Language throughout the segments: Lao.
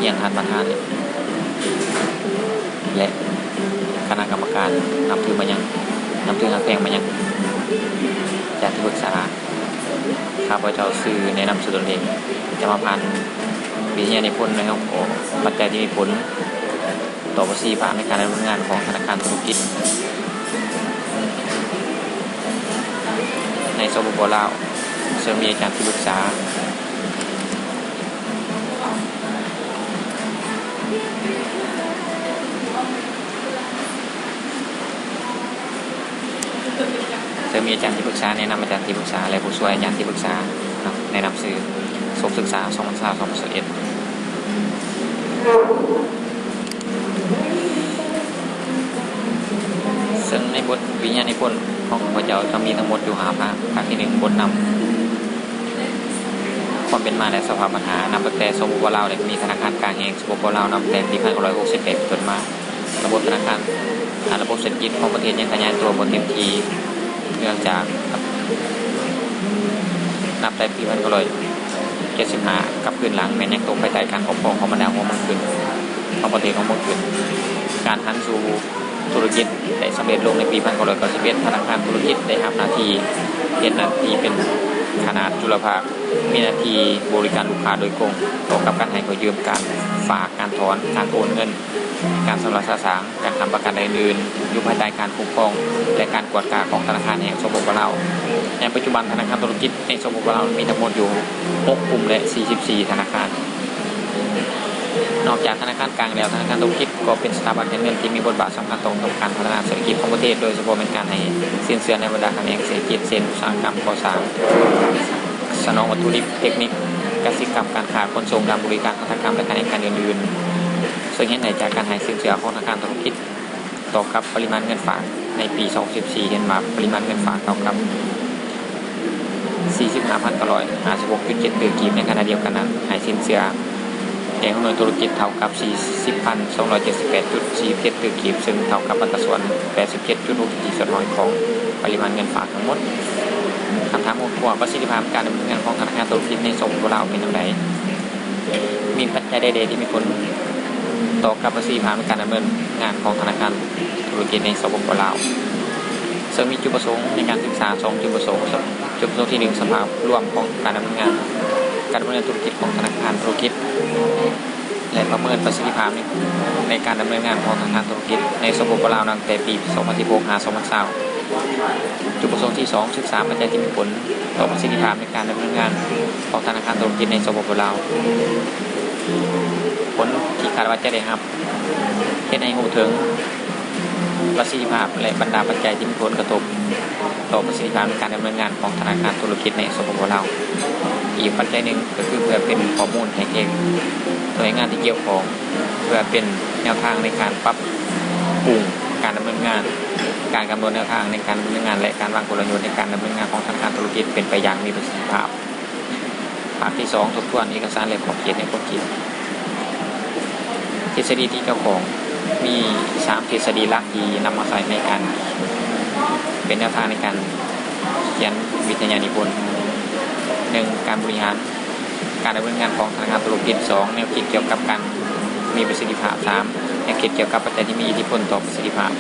ຍັງທ່ານປະທານ ແລະ ຄະນະກຳມະການ ນັບຖືມາຍັງ ນັບຖືຮັກແພງມາຍັງອາຈານທີ່ປຶກສາ. ຂ້າພະເຈົ້າຊື່ແນະນຳຊື່ຕົນເອງ ຈະມາຜ່ານວິທະຍານິພົນໃນຫົວຂໍ້ປັດໄຈທີ່ມີຜົນຕໍ່ປະສິດທິພາບໃນການດຳເນີນງານຂອງທະນາຄານທຸລະກິດໃນ ສປປ ລາວ ເຊິ່ງມີອາຈານທີ່ປຶກສາ ເຊິ່ງມີອາຈານທີ່ປຶກສາ ແນະນຳອາຈານທີ່ປຶກສາ ແລະ ຜູ້ຊ່ວຍອາຈານທີ່ປຶກສາເນາະ ແນະນຳຊື່ ສົກສຶກສາ ສອງພັນຊາວ ສອງພັນຊາວເອັດ. ເຊິ່ງໃນບົດວິທະຍານິພົນຂອງຂ້າພະເຈົ້າຈະມີທັງໝົດຢູ່ຫ້າພາກ. ພາກທີໜຶ່ງ ບົດນຳ ຄວາມເປັນມາ ແລະ ສະພາບບັນຫາ ນັບຕັ້ງແຕ່ ສປປ ລາວ ໄດ້ມີທະນາຄານກາງແຫ່ງ ສປປ ລາວ ນັບແຕ່ປີພັນເກົ້າຮ້ອຍຫົກສິບແປດເປັນຕົ້ນມາ. ລະບົບທະນາຄານ ລະບົບເສດຖະກິດຂອງປະເທດຍັງຂະຫຍາຍຕົວບໍ່ເຕັມທີ່ ເນື່ອງຈາກນັບແຕ່ປີພັນເກົ້າຮ້ອຍເຈັດສິບຫ້າ ກັບຄືນຫຼັງ ແມ່ນຍັງຕົກພາຍໃຕ້ການປົກຄອງຂອງບັນດາຫົວເມືອງຂຶ້ນ ຂອງປະເທດຫົວເມືອງຂຶ້ນ. ການຫັນສູ່ທຸລະກິດໄດ້ສຳເລັດລົງໃນປີພັນເກົ້າຮ້ອຍເກົ້າສິບເອັດ ທະນາຄານທຸລະກິດໄດ້ຮັບໜ້າທີ່ ເຮັດໜ້າທີ່ເປັນຂະໜາດຈຸລະພາກ ມີໜ້າທີ່ບໍລິການລູກຄ້າໂດຍກົງ ກ່ຽວກັບການໃຫ້ກູ້ຢືມ, ການຝາກ, ການຖອນ, ການໂອນເງິນ, ການຊຳລະສະສາງ, ການຄ້ຳປະກັນ ແລະ ອື່ນໆ ຢູ່ພາຍໃຕ້ການຄຸ້ມຄອງ ແລະ ການກວດກາຂອງທະນາຄານແຫ່ງ ສປປ ລາວ. ໃນປັດຈຸບັນ ທະນາຄານທຸລະກິດໃນ ສປປ ລາວ ມີທັງໝົດຢູ່ຫົກກຸ່ມ ແລະ ສີ່ສິບສີ່ທະນາຄານ. ນອກຈາກທະນາຄານກາງແລ້ວ, ທະນາຄານທຸລະກິດກໍເປັນສະຖາບັນການເງິນທີ່ມີບົດບາດສຳຄັນຕໍ່ການພັດທະນາເສດຖະກິດຂອງປະເທດ, ໂດຍສະເພາະແມ່ນການໃຫ້ສິນເຊື່ອໃນບັນດາຂະແໜງເສດຖະກິດ ເຊັ່ນ ອຸດສາຫະກຳກໍ່ສ້າງ, ສະໜອງວັດຖຸດິບ, ເຕັກນິກ, ກະສິກຳ, ການຄ້າ, ຂົນສົ່ງ, ການບໍລິການ, ໂທລະກຳ ແລະ ຂະແໜງການອື່ນໆ. ເຊິ່ງເຫັນໄດ້ຈາກການໃຫ້ສິນເຊື່ອຂອງທະນາຄານທຸລະກິດຕໍ່ກັບປະລິມານເງິນຝາກໃນປີສອງພັນສິບສີ່ ເຫັນວ່າປະລິມານເງິນຝາກເທົ່າກັບ ສີ່ສິບຫ້າພັນເກົ້າຮ້ອຍຫ້າສິບຫົກຈຸດເຈັດຕື້ກີບ. ໃນຂະນະດຽວກັນນັ້ນ, ໃຫ້ສິນເຊື່ອແກ່ຫົວໜ່ວຍທຸລະກິດເທົ່າກັບ ສີ່ສິບພັນສອງຮ້ອຍເຈັດສິບແປດຈຸດສີ່ເຈັດຕື້ກີບ, ເຊິ່ງເທົ່າກັບອັດຕາສ່ວນ ແປດສິບເຈັດຈຸດຫົກສິບສີ່ສ່ວນຮ້ອຍຂອງປະລິມານເງິນຝາກທັງໝົດ. ຄຳຖາມຫົວຂໍ້ ປະສິດທິພາບການດຳເນີນງານຂອງທະນາຄານທຸລະກິດໃນ ສປປ ລາວ ເປັນຈັ່ງໃດ? ມີປັດໄຈໃດແດ່ທີ່ມີຜົນຕໍ່ກັບປະສິດທິພາບໃນການດຳເນີນງານຂອງທະນາຄານທຸລະກິດໃນ ສປປ ລາວ? ເຊິ່ງມີຈຸດປະສົງໃນການສຶກສາ ສອງຈຸດປະສົງ. ຈຸດປະສົງທີໜຶ່ງ ສະພາບລວມຂອງການດຳເນີນງານ, ການດຳເນີນທຸລະກິດຂອງທະນາຄານທຸລະກິດ ແລະ ປະເມີນປະສິດທິພາບໃນ ໃນການດຳເນີນງານຂອງທະນາຄານທຸລະກິດໃນ ສປປ ລາວ ນັບແຕ່ປີສອງພັນສິບຫົກ ຫາ ສອງພັນຊາວ. ຈຸດປະສົງທີສອງ ສຶກສາປັດໄຈທີ່ມີຜົນຕໍ່ປະສິດທິພາບໃນການດຳເນີນງານຂອງທະນາຄານທຸລະກິດໃນ ສປປ ລາວ. ຜົນທີ່ຄາດວ່າຈະໄດ້ຮັບ ເຮັດໃຫ້ຮູ້ເຖິງປະສິດທິພາບ ແລະ ບັນດາປັດໄຈທີ່ມີຜົນກະທົບຕໍ່ປະສິດທິພາບໃນການດຳເນີນງານຂອງທະນາຄານທຸລະກິດໃນ ສປປ ລາວ. ອີກປັດໄຈໜຶ່ງກະຄືເພື່ອເປັນຂໍ້ມູນໃຫ້ແກ່ໜ່ວຍງານທີ່ກ່ຽວຂ້ອງ ເພື່ອເປັນແນວທາງໃນການປັບປຸງການດຳເນີນງານ, ການກຳນົດແນວທາງໃນການດຳເນີນງານ ແລະ ການວາງກົນລະຍຸດໃນການດຳເນີນງານຂອງທະນາຄານທຸລະກິດເປັນໄປຢ່າງມີປະສິດທິພາບ. ພາກທີສອງ ທົບທວນເອກະສານ ແລະ ຂອບເຂດໃນຄວາມຄິດ. ທິດສະດີທີ່ກ່ຽວຂ້ອງ ມີສາມທິດສະດີຫຼັກທີ່ນຳມາໃຊ້ໃນການ ເປັນແນວທາງໃນການຂຽນວິທະຍານິພົນ. ໜຶ່ງ ການບໍລິຫານ ການດຳເນີນງານຂອງທະນາຄານທຸລະກິດ. ສອງ ແນວຄິດກ່ຽວກັບການມີປະສິດທິພາບ. ສາມ ແນວຄິດກ່ຽວກັບປັດໄຈທີ່ມີອິດທິພົນຕໍ່ປະສິດທິພາບ.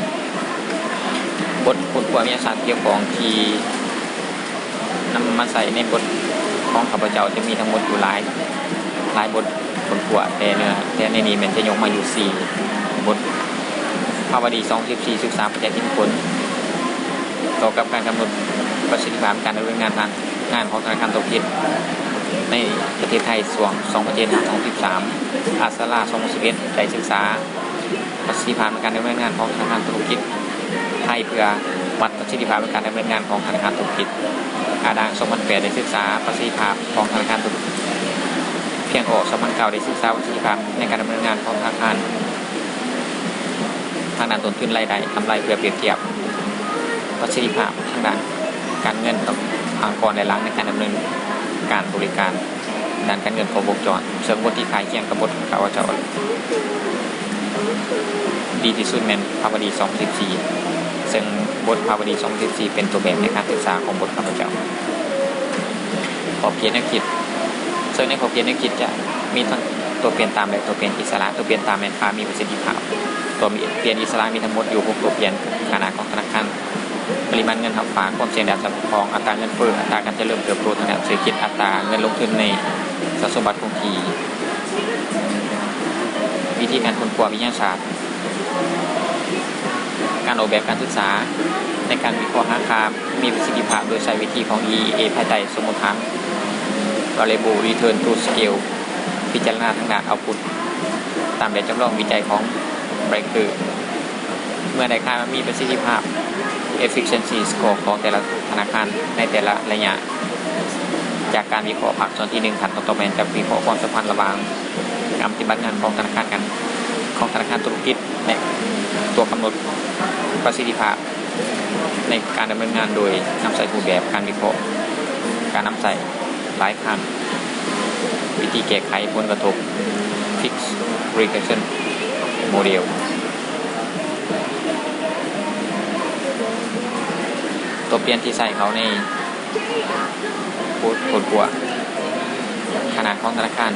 ບົດຄົ້ນຄວ້າວິທະຍາສາດທີ່ກ່ຽວຂ້ອງທີ່ນຳມາໃຊ້ໃນບົດຂອງຂ້າພະເຈົ້າຈະມີທັງໝົດຢູ່ຫຼາຍ, ຫຼາຍບົດຄົ້ນຄວ້າ, ແຕ່ເນື້ອ, ແຕ່ໃນນີ້ແມ່ນຈະຍົກມາຢູ່ສີ່ບົດ. ພາວະດີ ສອງພັນສິບສີ່ ສຶກສາປັດໄຈທີ່ມີຜົນຕໍ່ກັບການກຳນົດປະສິດທິພາບການດຳເນີນງານທາງ ງານຂອງທະນາຄານທຸລະກິດໃນປະເທດໄທຊ່ວງ ສອງພັນເຈັດ ຫາ ສອງພັນສິບສາມ. ອາສາລາ ສອງພັນສິບເອັດ ໄດ້ສຶກສາປະສິດທິພາບໃນການດຳເນີນງານຂອງທະນາຄານທຸລະກິດໄທ ເພື່ອວັດປະສິດທິພາບໃນການດຳເນີນງານຂອງທະນາຄານທຸລະກິດ. ອາດາງ ສອງພັນແປດ ໄດ້ສຶກສາປະສິດທິພາບຂອງທະນາຄານທຸລະກິດ. ພຽງອໍ ສອງພັນເກົ້າ ໄດ້ສຶກສາປະສິດທິພາບໃນການດຳເນີນງານຂອງທະນາຄານ ທາງດ້ານຕົ້ນທຶນ, ລາຍໄດ້, ກຳໄລ ເພື່ອປຽບທຽບປະສິດທິພາບທາງດ້ານການເງິນກັບພາກກ່ອນ ແລະ ຫຼັງໃນການດຳເນີນການບໍລິການດ້ານການເງິນຄົບວົງຈອນ. ເຊິ່ງບົດທີ່ຄ້າຍຄຽງກັບບົດຂອງຂ້າພະເຈົ້າດີທີ່ສຸດແມ່ນພາວະດີ ສອງພັນສິບສີ່ ເຊິ່ງບົດພາວະດີ ສອງພັນສິບສີ່ ເປັນຕົວແບບໃນການສຶກສາຂອງບົດຂ້າພະເຈົ້າ. ຂອບເຂດແນວຄິດ ເຊິ່ງໃນຂອບເຂດແນວຄິດຈະມີທັງໂຕ ຕົວປ່ຽນຕາມ ແລະ ຕົວປ່ຽນອິດສະຫຼະ. ຕົວປ່ຽນຕາມແມ່ນຄ່າມີປະສິດທິພາບ. ຕົວປ່ຽນອິດສະຫຼະມີທັງໝົດຢູ່ຫົກຕົວປ່ຽນ. ຂະໜາດຂອງທະນາຄານ, ປະລິມານເງິນຮັບຝາກ, ຄວາມສ່ຽງດ້ານສະພາບຄອງ, ອັດຕາເງິນເຟີ້, ອັດຕາການຈະເລີນເຕີບໂຕທາງດ້ານເສດຖະກິດ, ອັດຕາເງິນລົງທຶນໃນສະສົມບັດຄົງທີ່, ວິທີການຄົ້ນຄວ້າວິທະຍາສາດ, ການອອກແບບການສຶກສາໃນການວິເຄາະຫາຄ່າມີປະສິດທິພາບ ໂດຍໃຊ້ວິທີຂອງ ອີ ອີ ເອ ພາຍໃຕ້ສົມມຸດຖານ Variable Return to Scale ພິຈາລະນາທາງດ້ານ output ຕາມແບບຈຳລອງວິໄຈຂອງ Brightcove. ເມື່ອໄດ້ຄ່າມີປະສິດທິພາບ efficiency score ຂອງແຕ່ລະທະນາຄານໃນແຕ່ລະໄລຍະ ຈາກການວິເຄາະພາກສ່ວນທີໜຶ່ງ, ຂັ້ນຕອນຕໍ່ໄປຈະວິເຄາະຄວາມສຳພັນລະຫວ່າງການປະຕິບັດງານຂອງທະນາຄານການ ຂອງທະນາຄານທຸລະກິດ ແລະ ຕົວກຳນົດປະສິດທິພາບໃນການດຳເນີນງານ ໂດຍນຳໃຊ້ຮູບແບບການວິເຄາະ, ການນຳໃຊ້ ຫຼາຍຄັ້ງ, ວິທີແກ້ໄຂຜົນກະທົບ Fixed Regression Model. ຕົວປ່ຽນທີ່ໃສ່ເຂົ້າໃນບົດຄົ້ນຄວ້າ, ຂະໜາດຂອງທະນາຄານ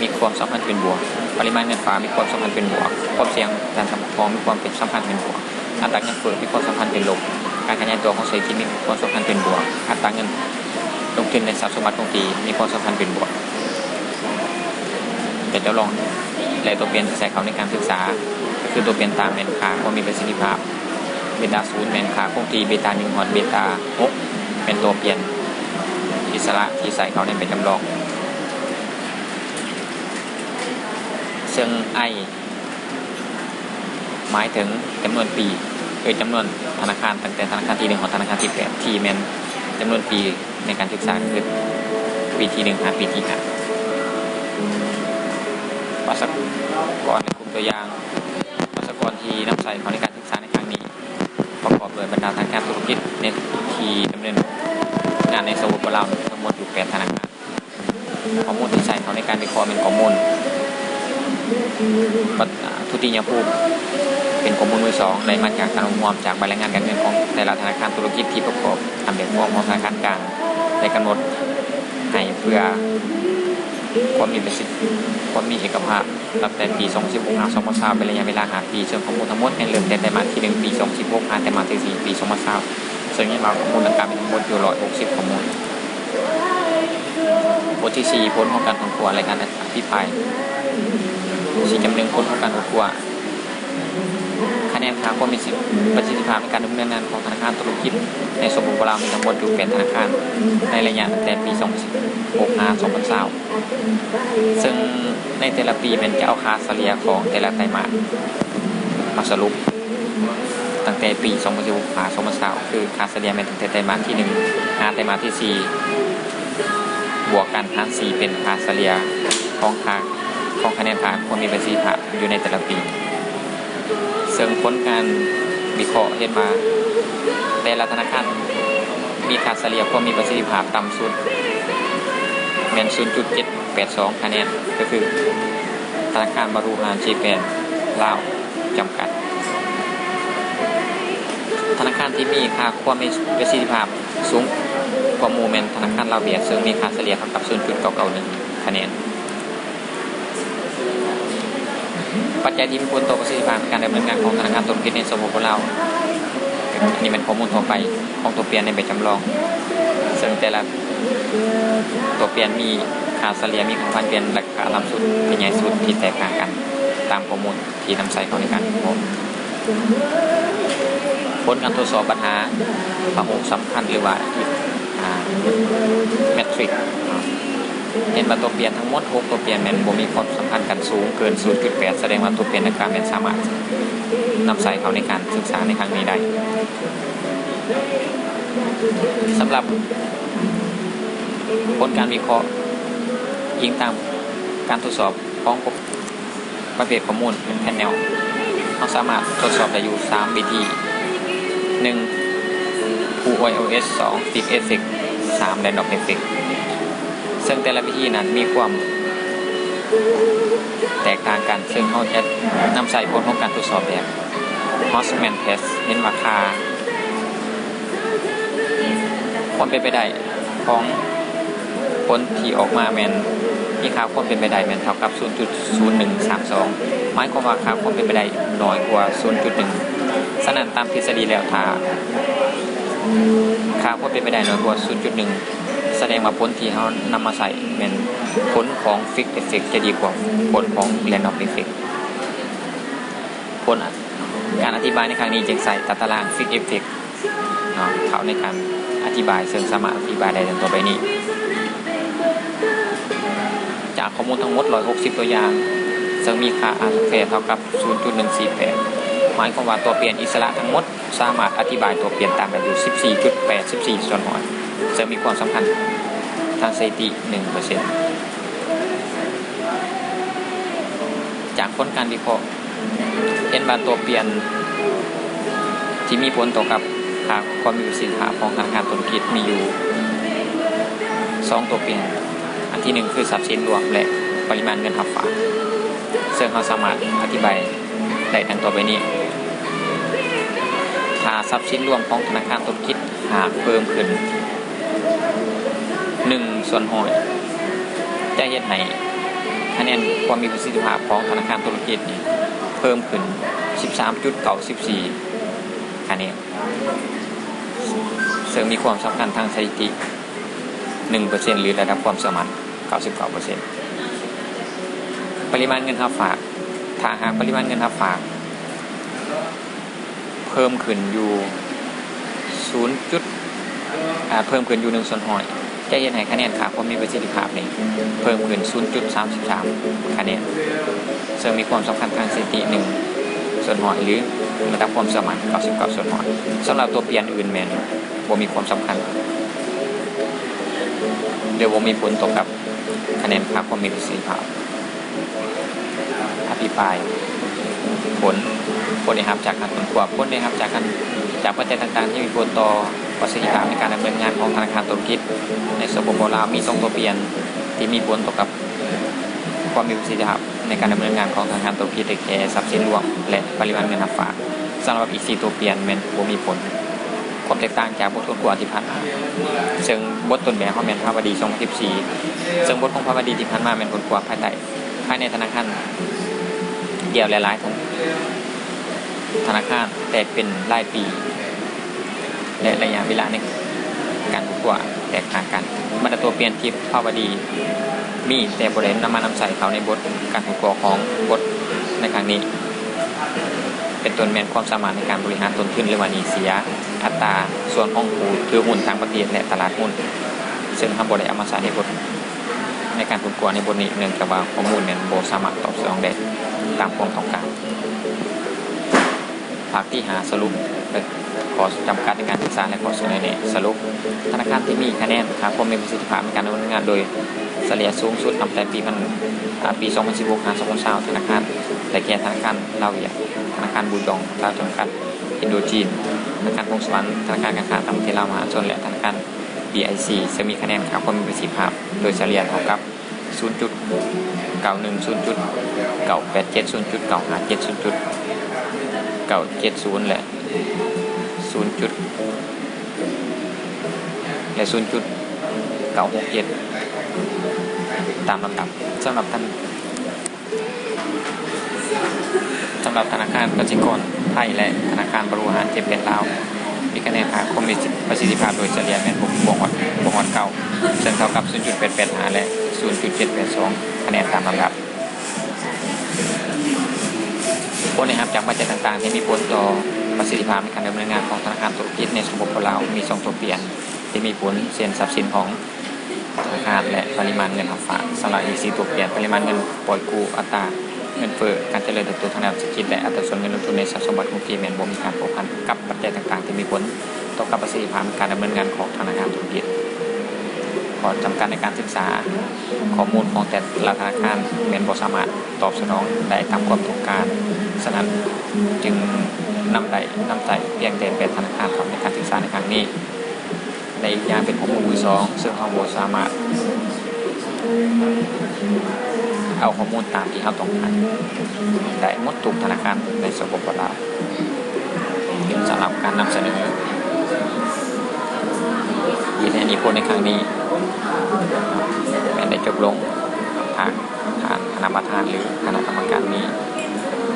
ມີຄວາມສຳພັນເປັນບວກ, ປະລິມານເງິນຝາກມີຄວາມສຳພັນເປັນບວກ, ຄວາມສ່ຽງດ້ານສະພາບຄອງມີຄວາມເປັນສຳພັນເປັນບວກ. ອັດຕາເງິນເຟີ້ມີຄວາມສຳພັນເປັນລົບ. ການຂະຫຍາຍຕົວຂອງເສດຖະກິດມີຄວາມສຳພັນເປັນບວກ. ອັດຕາເງິນລົງທຶນໃນຊັບສົມບັດຄົງທີ່ມີຄວາມສຳພັນເປັນບວກ. ແບບຈຳລອງ ແລະ ຕົວປ່ຽນທີ່ໃສ່ເຂົ້າໃນການສຶກສາ ກໍຄືຕົວປ່ຽນຕາມແມ່ນຄ່າຄວາມມີປະສິດທິພາບ, ເບຕາສູນແມ່ນຄ່າຄົງທີ່, ເບຕາໜຶ່ງຮອດເບຕາຫົກແມ່ນຕົວປ່ຽນອິດສະຫຼະທີ່ໃສ່ເຂົ້າໃນແບບຈຳລອງ. ເຊິ່ງ I ໝາຍເຖິງຈຳນວນປີ, ເອີ ຈຳນວນທະນາຄານ ຕັ້ງແຕ່ທະນາຄານທີໜຶ່ງຮອດທະນາຄານທີແປດ, T ແມ່ນຈຳນວນປີໃນການສຶກສາ ກໍຄືປີທີໜຶ່ງຫາປີທີຫ້າ. ປະຊາກອນ ແລະ ກຸ່ມຕົວຢ່າງປະຊາກອນທີ່ນຳໃຊ້ເຂົ້າໃນການສຶກສາໃນຄັ້ງນີ້ ປະກອບດ້ວຍບັນດາທະນາຄານທຸລະກິດໃນທີ່ດຳເນີນງານໃນ ສປປ ລາວ ທັງໝົດຢູ່ແປດທະນາຄານ. ຂໍ້ມູນທີ່ໃຊ້ເຂົ້າໃນການວິເຄາະແມ່ນຂໍ້ມູນ ອາ ທຸຕິຍະພູມ ເປັນຂໍ້ມູນມືສອງ ໄດ້ມາຈາກການຮວບຮວມຈາກໃບລາຍງານການເງິນຂອງແຕ່ລະທະນາຄານທຸລະກິດທີ່ປະກອບຕາມແບບຟອມຂອງທະນາຄານກາງ ໄດ້ກຳນົດໃຫ້ເພື່ອຄວາມມີປະສິດ ຄວາມມີເອກະພາບ ນັບແຕ່ປີສອງພັນສິບຫົກຫາສອງພັນຊາວ ເປັນໄລຍະເວລາຫ້າປີ, ເຊິ່ງຂໍ້ມູນທັງໝົດແມ່ນເລີ່ມແຕ່ໄຕມາດທີໜຶ່ງປີສອງພັນສິບຫົກຫາໄຕມາດທີສີ່ປີສອງພັນຊາວ, ເຊິ່ງເຫັນວ່າຂໍ້ມູນດັ່ງກ່າວມີທັງໝົດຢູ່ຮ້ອຍຫົກສິບຂໍ້ມູນ. ບົດທີສີ່ ຜົນຂອງການຄົ້ນຄວ້າ ແລະ ການອະພິປາຍ. ສີ່ຈຸດໜຶ່ງ ຜົນຂອງການຄົ້ນຄວ້າ. ຄະແນນຄ່າຄວາມມີປະສິດທິພາບໃນການດຳເນີນງານຂອງທະນາຄານທຸລະກິດໃນ ສປປ ລາວ ມີທັງໝົດຢູ່ແປດທະນາຄານ ໃນໄລຍະຕັ້ງແຕ່ປີສອງພັນສິບຫົກຫາສອງພັນຊາວ ເຊິ່ງໃນແຕ່ລະປີແມ່ນຈະເອົາຄ່າສະເລ່ຍຂອງແຕ່ລະໄຕມາດມາສະຫຼຸບ ຕັ້ງແຕ່ປີສອງພັນສິບຫົກຫາສອງພັນຊາວ ຄືຄ່າສະເລ່ຍແມ່ນຕັ້ງແຕ່ໄຕມາດທີໜຶ່ງຫາໄຕມາດທີສີ່ ບວກກັນຫານສີ່ ເປັນຄ່າສະເລ່ຍຂອງຄ່າ ຂອງຄະແນນຄ່າຄວາມມີປະສິດທິພາບຢູ່ໃນແຕ່ລະປີ. ເຊິ່ງຜົນການວິເຄາະເຫັນວ່າ ແຕ່ລະທະນາຄານມີຄ່າສະເລ່ຍຄວາມມີປະສິດທິພາບຕ່ຳສຸດແມ່ນສູນຈຸດເຈັດແປດສອງຄະແນນ, ກໍຄືທະນາຄານມາຣູຮາ ເຈແປນ ລາວ ຈຳກັດ. ທະນາຄານທີ່ມີຄ່າຄວາມມີປະສິດທິພາບສູງກວ່າໝູ່ແມ່ນທະນາຄານລາວຫວຽດ, ເຊິ່ງມີຄ່າສະເລ່ຍເທົ່າກັບສູນຈຸດເກົ້າເກົ້າໜຶ່ງຄະແນນ. ປັດໄຈທີ່ມີຜົນຕໍ່ປະສິດທິພາບໃນການດຳເນີນງານຂອງທະນາຄານທຸລະກິດໃນ ສປປ ລາວ, ອັນນີ້ແມ່ນຂໍ້ມູນທົ່ວໄປຂອງຕົວປ່ຽນໃນແບບຈຳລອງ, ເຊິ່ງແຕ່ລະຕົວປ່ຽນມີຄ່າສະເລ່ຍ, ມີຄ່າຜ່ານເກນ ແລະ ຄ່າຕ່ຳສຸດທີ່ໃຫຍ່ສຸດທີ່ແຕກຕ່າງກັນ ຕາມຂໍ້ມູນທີ່ນຳໃຊ້ເຂົ້າໃນການວິເຄາະ. ຜົນການທົດສອບບັນຫາພະໂຫງສຳຄັນ ຫຼືວ່າ ອາ ແມັດທຣິກ ເຫັນວ່າຕົວປ່ຽນທັງໝົດຫົກຕົວປ່ຽນແມ່ນບໍ່ມີຄວາມສຳພັນກັນສູງເກີນສູນຈຸດແປດ, ສະແດງວ່າຕົວປ່ຽນດັ່ງກ່າວແມ່ນສາມາດນຳໃຊ້ເຂົ້າໃນການສຶກສາໃນຄັ້ງນີ້ໄດ້. ສຳລັບຜົນການວິເຄາະ ອີງຕາມການທົດສອບຂອງ ປະເພດຂໍ້ມູນແພນເນວ ເຮົາສາມາດທົດສອບໄດ້ຢູ່ສາມວິທີ, ໜຶ່ງ ຟູລ ໄອໂອເອັສ, ສອງ ຕິບເອຟເຟັກ, ສາມ ແຣນດອມເອຟເຟັກ. ເຊິ່ງແຕ່ລະວິທີນັ້ນມີຄວາມແຕກຕ່າງກັນ, ເຊິ່ງເຮົາຈະນຳໃຊ້ຜົນຂອງການທົດສອບແບບ Horstmann test ເຫັນວ່າຄ່າ ຄວາມເປັນໄປໄດ້ຂອງຜົນທີ່ອອກມາແມ່ນ ມີຄ່າຄວາມເປັນໄປໄດ້ແມ່ນເທົ່າກັບສູນຈຸດສູນໜຶ່ງສາມສອງ ໝາຍຄວາມວ່າຄ່າຄວາມເປັນໄປໄດ້ໜ້ອຍກວ່າສູນຈຸດໜຶ່ງ. ສະນັ້ນ ຕາມທິດສະດີແລ້ວ ຖ້າຄ່າຄວາມເປັນໄປໄດ້ໜ້ອຍກວ່າສູນຈຸດໜຶ່ງ ສະແດງວ່າຜົນທີ່ເຮົານຳມາໃຊ້ແມ່ນຜົນຂອງ fixed effect ຈະດີກວ່າຜົນຂອງ random effect. ຜົນ ການອະທິບາຍໃນຄັ້ງນີ້ຈຶ່ງໃຊ້ຕາຕະລາງ fixed effect ເນາະ ເຂົ້າໃນການອະທິບາຍ, ເຊິ່ງສາມາດອະທິບາຍໄດ້ດັ່ງຕໍ່ໄປນີ້. ຈາກຂໍ້ມູນທັງໝົດຮ້ອຍຫົກສິບຕົວຢ່າງ ເຊິ່ງມີຄ່າ R square ເທົ່າກັບສູນຈຸດໜຶ່ງສີ່ແປດ ໝາຍຄວາມວ່າຕົວປ່ຽນອິດສະຫຼະທັງໝົດສາມາດອະທິບາຍຕົວປ່ຽນຕ່າງໄດ້ຢູ່ສິບສີ່ຈຸດແປດສິບສີ່ສ່ວນຮ້ອຍ ເຊິ່ງມີຄວາມສຳຄັນທາງສະຖິຕິໜຶ່ງເປີເຊັນ. ຈາກຜົນການວິເຄາະ ເຫັນວ່າຕົວປ່ຽນທີ່ມີຜົນຕໍ່ກັບຄ່າຄວາມມີປະສິດທິພາບຂອງທະນາຄານທຸລະກິດມີຢູ່ສອງຕົວປ່ຽນ. ອັນທີໜຶ່ງຄືຊັບສິນລວມ ແລະ ປະລິມານເງິນຮັບຝາກ, ເຊິ່ງເຮົາສາມາດອະທິບາຍໄດ້ດັ່ງຕໍ່ໄປນີ້. ຖ້າຊັບສິນລວມຂອງທະນາຄານທຸລະກິດຫາກເພີ່ມຂຶ້ນ ໜຶ່ງສ່ວນຮ້ອຍ ຈະເຮັດໃຫ້ຄະແນນຄວາມມີປະສິດທິພາບຂອງທະນາຄານທຸລະກິດນີ້ເພີ່ມຂຶ້ນສິບສາມຈຸດເກົ້າສິບສີ່ຄະແນນ, ເຊິ່ງມີຄວາມສຳຄັນທາງສະຖິຕິໜຶ່ງເປີເຊັນ ຫຼື ລະດັບຄວາມສາມາດເກົ້າສິບເກົ້າເປີເຊັນ. ປະລິມານເງິນຮັບຝາກ, ຖ້າຫາກປະລິມານເງິນຮັບຝາກ ເພີ່ມຂຶ້ນຢູ່ສູນຈຸດ ອາ ເພີ່ມຂຶ້ນຢູ່ໜຶ່ງສ່ວນຮ້ອຍ ຈະເຮັດໃຫ້ຄະແນນຄ່າຄວາມມີປະສິດທິພາບນີ້ເພີ່ມຂຶ້ນສູນຈຸດສາມສິບສາມຄະແນນ, ເຊິ່ງມີຄວາມສຳຄັນທາງສະຖິຕິໜຶ່ງສ່ວນຮ້ອຍ ຫຼື ລະດັບຄວາມສາມາດເກົ້າສິບເກົ້າສ່ວນຮ້ອຍ. ສຳລັບຕົວປ່ຽນອື່ນແມ່ນບໍ່ມີຄວາມສຳຄັນ ຫຼື ບໍ່ມີຜົນຕໍ່ກັບຄະແນນຄ່າຄວາມມີປະສິດທິພາບ. ອະພິປາຍ ຜົນ, ຜົນໄດ້ຮັບຈາກການຄົ້ນຄວ້າ, ຜົນໄດ້ຮັບຈາກການ, ຈາກປັດໄຈຕ່າງໆທີ່ມີຜົນຕໍ່ປະສິດທິພາບໃນການດຳເນີນງານຂອງທະນາຄານທຸລະກິດໃນ ສປປ ລາວ ມີສອງຕົວປ່ຽນທີ່ມີຜົນຕໍ່ກັບຄວາມມີປະສິດທິພາບໃນການດຳເນີນງານຂອງທະນາຄານທຸລະກິດ ໄດ້ແກ່ ຊັບສິນລວມ ແລະ ປະລິມານເງິນຮັບຝາກ. ສຳລັບອີກສີ່ຕົວປ່ຽນແມ່ນບໍ່ມີຜົນ. ຄວາມແຕກຕ່າງຈາກບົດຄົ້ນຄວ້າທີ່ຜ່ານມາ, ເຊິ່ງບົດຕົ້ນແບບເຮົາແມ່ນພາວະດີ ສອງພັນສິບສີ່ ເຊິ່ງບົດຂອງພາວະດີທີ່ຜ່ານມາແມ່ນຄົ້ນຄວ້າພາຍໃຕ້ ພາຍໃນທະນາຄານດຽວ ແລະ ຫຼາຍທະນາຄານ, ແຕ່ເປັນລາຍປີ ແລະ ໄລຍະເວລາໃນການຄົ້ນຄວ້າແຕກຕ່າງກັນ. ບັນດາຕົວປ່ຽນທີ່ພາວະດີມີ ແຕ່ບໍ່ໄດ້ນຳມານຳໃຊ້ເຂົ້າໃນບົດການຄົ້ນຄວ້າຂອງບົດໃນຄັ້ງນີ້ ເປັນຕົ້ນແມ່ນຄວາມສາມາດໃນການບໍລິຫານຕົ້ນທຶນ ຫຼືວ່າໜີ້ເສຍ, ອັດຕາສ່ວນຂອງຜູ້ຖືຫຸ້ນຕ່າງປະເທດ ແລະ ຕະຫຼາດຫຸ້ນ, ເຊິ່ງເຮົາບໍ່ໄດ້ເອົາມາໃສ່ໃນບົດ ໃນການຄົ້ນຄວ້າໃນບົດນີ້ ເນື່ອງຈາກວ່າຂໍ້ມູນແມ່ນບໍ່ສາມາດຕອບສະໜອງໄດ້ຕາມຄວາມຕ້ອງການ. ພາກທີຫ້າ ສະຫຼຸບ ແລະ ຂໍ້ຈຳກັດໃນການສຶກສາ ແລະ ຂໍ້ສະເໜີແນະ. ສະຫຼຸບ, ທະນາຄານທີ່ມີຄະແນນຄ່າຄວາມມີປະສິດທິພາບໃນການດຳເນີນງານໂດຍສະເລ່ຍສູງສຸດນັບແຕ່ປີພັນ ອາ ປີສອງພັນສິບຫົກ ຫາ ສອງພັນຊາວ ທະນາຄານໄດ້ແກ່ ທະນາຄານລາວວຽດ, ທະນາຄານບູຢອງລາວຈຳກັດ ອິນໂດຈີນ, ທະນາຄານພົງສະຫວັນ, ທະນາຄານການຄ້າຕ່າງປະເທດລາວມະຫາຊົນ ແລະ ທະນາຄານ ບີໄອຊີ ເຊິ່ງມີຄະແນນຄ່າຄວາມມີປະສິດທິພາບໂດຍສະເລ່ຍເທົ່າກັບ ສູນຈຸດເກົ້າໜຶ່ງ, ສູນຈຸດເກົ້າແປດເຈັດ, ສູນຈຸດເກົ້າຫ້າເຈັດ, ສູນຈຸດເກົ້າເຈັດສູນ ແລະ ສູນຈຸດ ແລະ ສູນຈຸດເກົ້າຫົກເຈັດ ຕາມລຳດັບ. ສຳລັບທະນາ ສຳລັບທະນາຄານກະສິກອນໄທ ແລະ ທະນາຄານບໍລິຫານຈຳເປັນລາວ ມີຄະແນນຄ່າຄວາມມີປະສິດທິພາບໂດຍສະເລ່ຍແມ່ນບໍ່ ບໍ່ຮອດ ບໍ່ຮອດເກົ້າ ເຊິ່ງເທົ່າກັບ ສູນຈຸດແປດແປດຫ້າ ແລະ ສູນຈຸດເຈັດແປດສອງ ຄະແນນຕາມລຳດັບ. ຜົນໄດ້ຮັບຈາກປັດໄຈຕ່າງໆທີ່ມີຜົນຕໍ່ປະສິດທິພາບໃນການດຳເນີນງານຂອງທະນາຄານທຸລະກິດໃນ ສປປ ລາວ ມີສອງຕົວປ່ຽນທີ່ມີຜົນ ເຊັ່ນ ຊັບສິນຂອງ ທະນາຄານ ແລະ ປະລິມານເງິນຮັບຝາກ. ສຳລັບອີກສີ່ຕົວປ່ຽນ, ປະລິມານເງິນປ່ອຍກູ້, ອັດຕາເງິນເຟີ້, ການຈະເລີນເຕີບໂຕທາງດ້ານເສດຖະກິດ ແລະ ອັດຕາສ່ວນເງິນລົງທຶນໃນຊັບສົມບັດຄົງທີ່ ແມ່ນບໍ່ມີການພົວພັນກັບປັດໄຈຕ່າງໆທີ່ມີຜົນຕໍ່ກັບປະສິດທິພາບການດຳເນີນງານຂອງທະນາຄານທຸລະກິດ. ຂໍ້ຈຳກັດໃນການສຶກສາ, ຂໍ້ມູນຂອງແຕ່ລະທະນາຄານແມ່ນບໍ່ສາມາດຕອບສະໜອງໄດ້ຕາມຄວາມຕ້ອງການ, ສະນັ້ນຈຶ່ງນຳໄດ້ ນຳໃຊ້ພຽງແຕ່ແປດທະນາຄານເທົ່ານັ້ນໃນການສຶກສາໃນຄັ້ງນີ້. ແລະ ອີກຢ່າງເປັນຂໍ້ມູນມືສອງ ເຊິ່ງເຮົາບໍ່ສາມາດເອົາຂໍ້ມູນຕາມທີ່ເຮົາຕ້ອງການໄດ້ໝົດທຸກທະນາຄານໃນ ສປປ ລາວ. ສຳລັບການນຳສະເໜີວິທະຍານິພົນໃນຄັ້ງນີ້ແມ່ນໄດ້ຈົບລົງ. ຫາກທ່ານຄະນະປະທານ ຫຼື ຄະນະກຳມະການມີ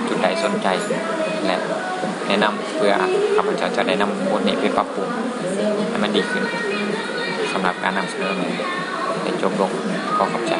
ຈຸດໃດສົນໃຈ ແລະ ແນະນຳ ເພື່ອຂ້າພະເຈົ້າຈະໄດ້ນຳບົດນີ້ໄປປັບປຸງໃຫ້ມັນດີຂຶ້ນ. ສຳລັບການນຳສະເໜີແມ່ນໄດ້ຈົບລົງ. ຂໍຂອບໃຈ.